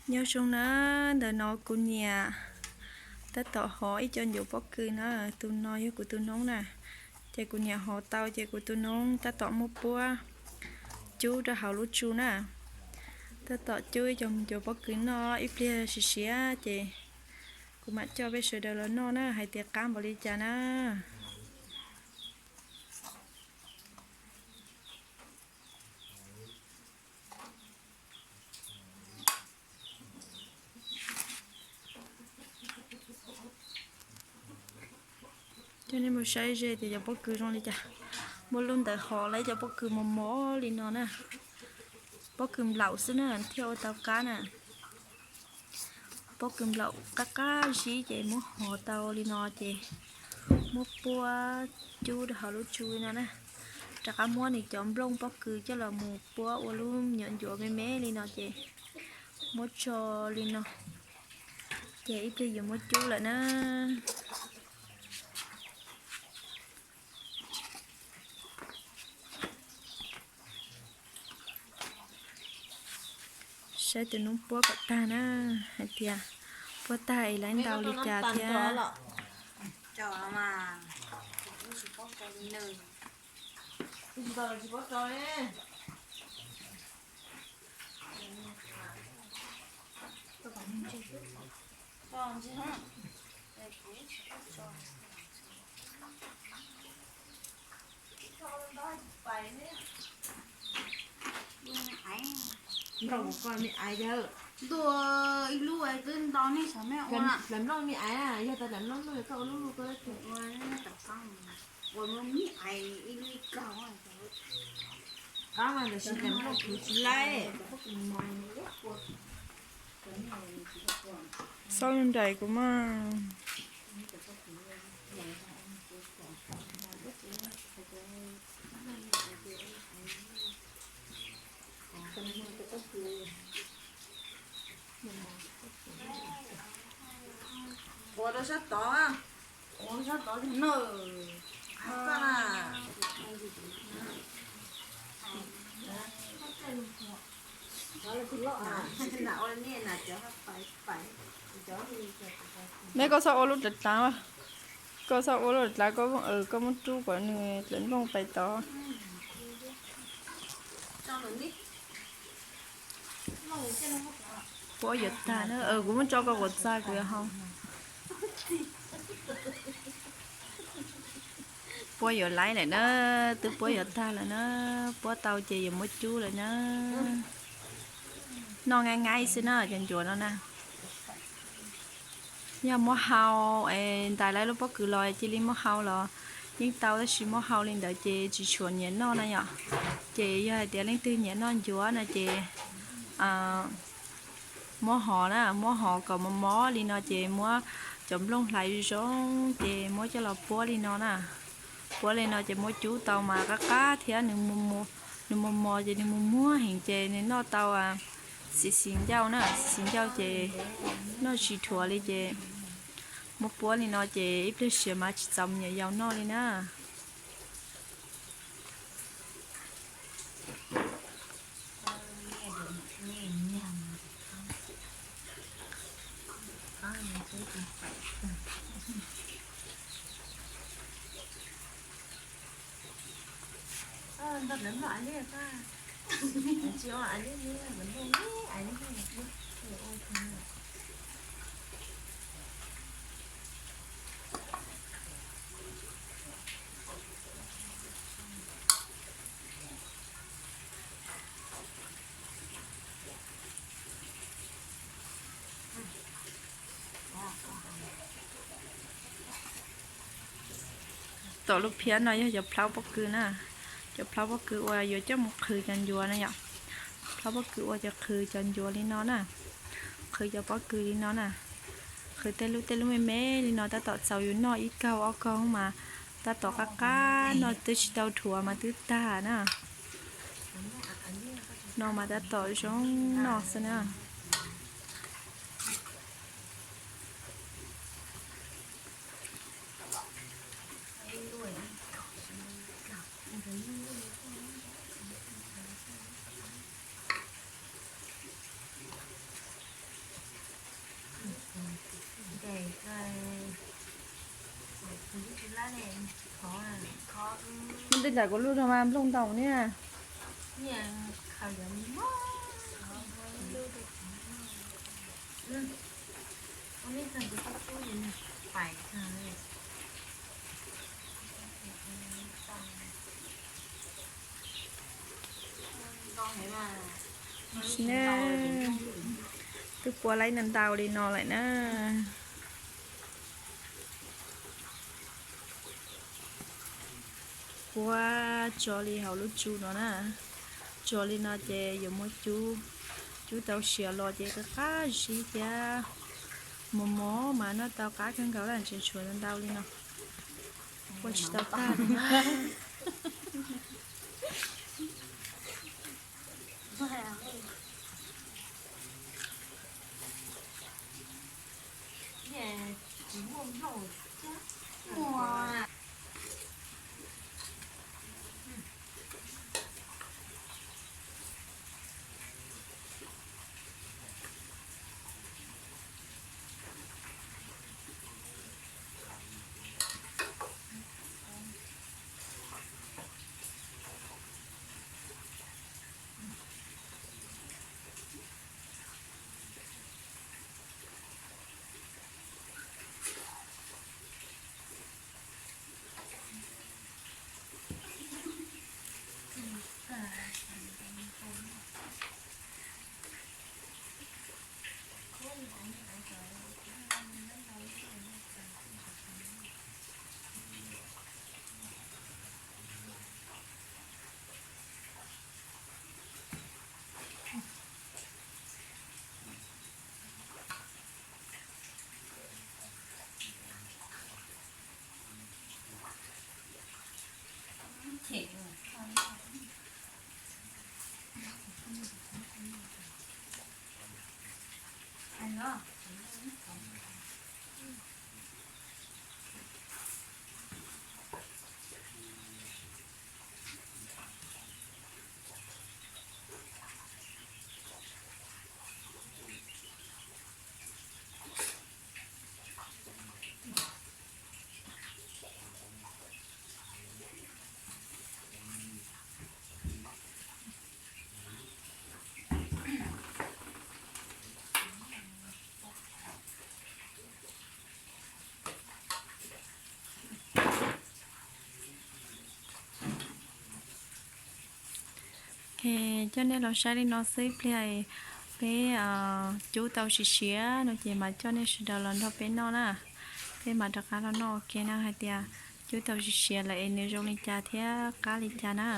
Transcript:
Nyob zoo na, ntawm no kuv niam tab tom hov ib co ncuav pob kws na, tus no yog kuv tus noob na. Ces kuv niam hov tau ces kuv tus noob tab tom muab puab cub rau hauv lub tsu na. Tab tom cub ib co ncuav pob kws noj, ib pliag siav siav ces kuv mam coj peb sawv daws los noj na hais tias qab npaum li cas na. Coj nej mus saib ze tias cov pob kws zoo li cas. Muaj lub ntawd hov lawm, cov pob kws mos mos li no na. Pob kws nplaum xwb na thiaj ua tau qab na. Pob kws nplaum qab qab zib ces muab hov tau li no ces muab puab cub rau hauv lub tsu li no na. Rov qab muab nws cov nplooj pob kws coj los mus puab ua lub nyuam ncuav me me li no ces muab tso li no. Ces ib pliag yuav muab cub lawm na. Saib tus noob puab kom tag na, hais tias puab tag es lawv ntau li cas thiab. Nrog kuv koj me aiv yawg. Ntuj, ib lub twb nto nej saum me ua. Dlaim nplooj me aiv, yog tas dlaim nplooj luj koj ua lub luj koj ua me aiv ib lub ib kaug. Qab mas ntawm sis dlaim nplooj kuv tsis laib. Xob lub nraim kuv mas. Ua rau sab tod, ua sab tod no. Neb koj txhob ua lub dlav dlav, koj txhob ua lub dlav dlav, koj muab rub kom nws dlaim nplooj pais tod. Puab yuav tag na, kuv muab tso koj quav txag kuv yuav hau. Puab yuav laib lawm na, twb puab yuav tag lawm na, puab tau ces yuav muab cub lawm na. Noj nqaij nqaij xwb na cov ncuav no na. Yog muab hau, ntais lawv lub pob kws los cia li muab hau los yeej tau, tab sis muab hau li ntawd ces tsis tshua nyiam noj na yom. Ces yog hais tias leej twg nyiam noj ncuav no ces muab hov na, muab hov kom mos mos li no ces muab cov nplooj hlais zoo zoo ces muab coj los puab li no na. Puab li no ces muab cub tau mas qab qab thiab, nws mos mos ces nws mus muag heev ces nws noj tau xis xis ncauj na, xis xis ncauj ces noj tsis dhuav li ces muab puab li no ces ib pliag siav mas tsis txaus me nyuam yaus noj li na. Tom lub phiab no yog cov plhaub pob kws na, cov plhaub pob kws uas yuav coj mus qhwv cov ncuav na yom. Plhaub pob kws uas cov qhwv cov ncuav li no na, qhwv cov pob kws li no na, qhwv tej lub tej lub me me li no tab tom txaus yus noj ib kaug ob kaug mas tab tom qab qab noj twb tsis tau dhuav mas twb tag na. No mas tab tom zoo noj xwb na. Muab tej nram kuv lub rau mas nplooj ntau niaj. Twb puab laib ntau ntau li no lawm na. Puab tso li hauv lub tsu no na. Tso li no ces yuav muab cub, cub tau siav los ces qab qab zib thiab. Mos mos mas noj tau qab kawg nkaus lawm, tseem tshuav ntau ntau li no. Ua tsis tau tag li. Coj nej los saib li no xwb, ib pliag peb cub tau siav siav no ces mam coj nej sawv daws los nrog peb noj na. Peb mam rov qab los noj ua ke na hais tias cub tau siav siav lawm es nws zoo li cas thiab qab li cas na.